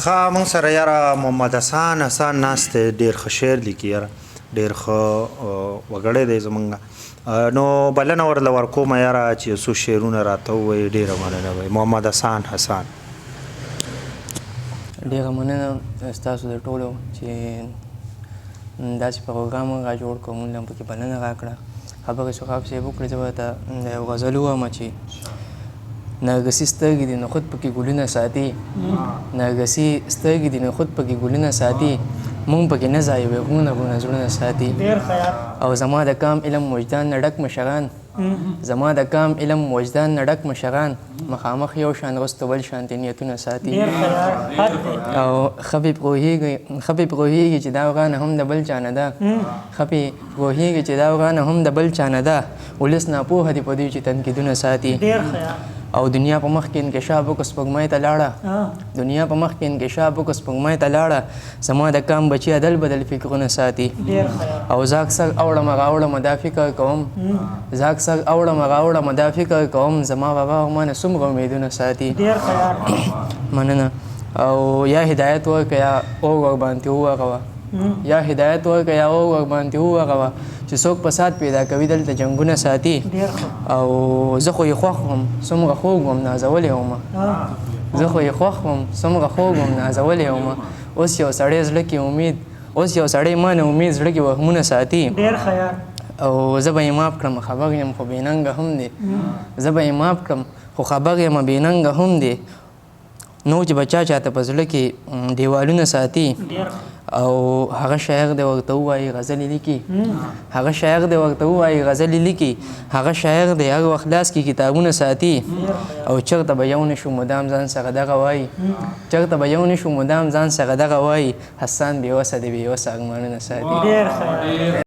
ښه، موږ سره یاره محمد حسان حسان ناست دی، ډېر ښه شعر لیکي یاره، ډېر ښه وګړی دی زمونږ. نو بلنه ورله ورکومه یاره چې یو څو شعرونه راته ووایي. ډېره مننه به محمد حسان حسان. ډېره مننه ستاسو د ټولو چې داسې پروګرام را جوړ کړو، مونږ هم پکې بلنه راکړه. خبرې سهراب صاحب وکړې، زه به درته د یو غزل ووایم چې نرګسي سترګې دي نو خود پکې ګلونه ساتي، نرګسي سترګې دي نو خود پکې ګلونه ساتي، مونږ پکې نه ځایوي غرونه غرونه زړونه ساتي. او زما د کام علم وجدان نه ډک مشران، زما د کام علم وجدان نه ډک مشران، مخامخ یو شان رستو بل شانتې نیتونه ساتي. او ښه پې پوهېږي، ښه پې پوهېږي چې دا ورانه هم د بل چا نه ده، ښه پې پوهېږي چې دا ورانه هم د بل چا نه ده، ولس ناپوهه دی په دوی چې تنقیدونه ساتي. او دنیا په مخ کې انکشاف وکړ سپوږمۍ ته لاړه، دنیا په مخ کې انکشاف وکړ سپوږمۍ ته لاړه، زما د کام بچي عدل بدل فکرونه ساتي. او زه اکثر اوړمه راوړمه دا فکر کوم، زه اکثر اوړمه راوړمه دا فکر کوم، زما بابا او ما نه څومره امیدونه ساتي. مننه. او یا هدایت ورکړه یا اور ورباندې ووروه، یا هدایت ورکړه یا اور ورباندې ووروه، چې څوک فساد پیدا کوي دلته جنګونه ساتي. او زه خو یې خوښ وم څومره خوږ وم نازولی وم، زه خو یې خوښ وم څومره خوږ وم نازولی وم، اوس یو سړی زړه کې امید، اوس یو سړی ما نه امید زړه کې وهمونه ساتي. او زه به یې معاف کړم خبر یم خو بې ننګه هم دی، زه به یې معاف کړم خو خبر یم بې ننګه هم دی، نو چې به چا چاته په زړه کې دیوالونه ساتي. او هغه شاعر دی ورته ووایي غزلې لیکي، هغه شاعر دی ورته ووایي غزلې لیکي، هغه شاعر دی هر وخت لاس کې کتابونه ساتي. او چېرته به یو نه شو مدام ځان سره دغه وایي، چېرته به یو نه شو مدام ځان سره دغه وایي، حسان بې وسه دی بې وسه ارمانونه ساتي.